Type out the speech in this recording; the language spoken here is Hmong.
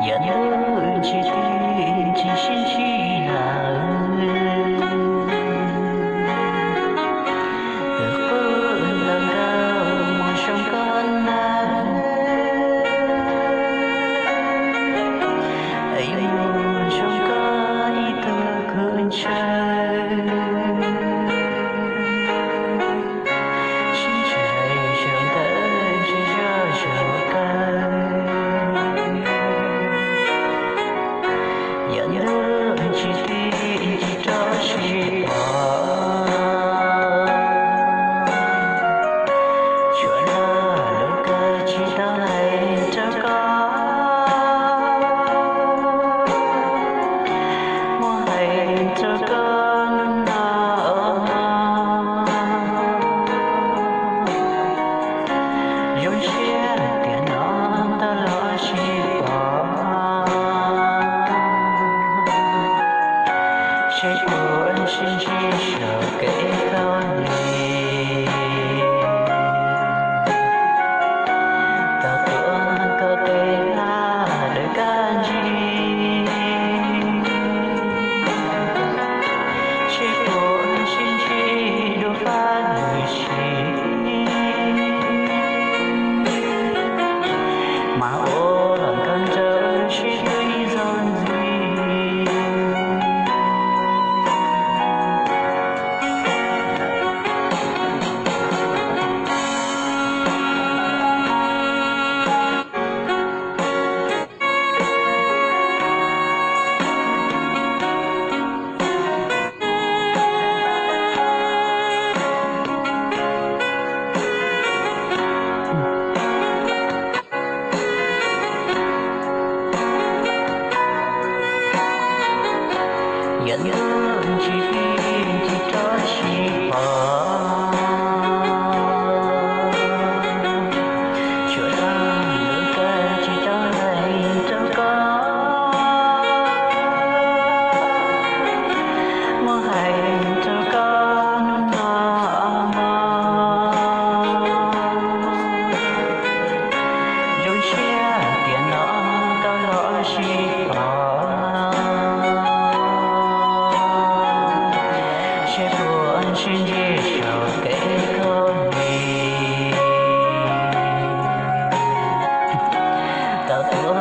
Yam ntub tsis tib tsis sib ntsib lawm, tus qub los nkauj mus zoo koj na, es mus zoo koj ib tug kuv ntshaw. Sib ntsais saum ntawv ntshe zoj zaum kawg, yam ntub tsis tib tsis rov sib pom. Tshuav lub kawg tsis tau hais rau koj, muab hais rau koj hnub no. Zoo siab tias no tau los sib pom, seb puas sib ntsib saum kev kho lis. Tau tuav koj tes hla lawm koj ntsis, seb puas sib ntsib dua fab lwm sim, mas ua nkauj nraug sib hlub ib zaug ntxiv. Yam ntub tsis tib tsis rov sib pom, tshuav lub kawg tsis tau hais rau koj, muab hais rau koj hnub no. Zoo siab tias no tau los sib pom, seb puas sib ntsib saum kev kho lis. Tau tuav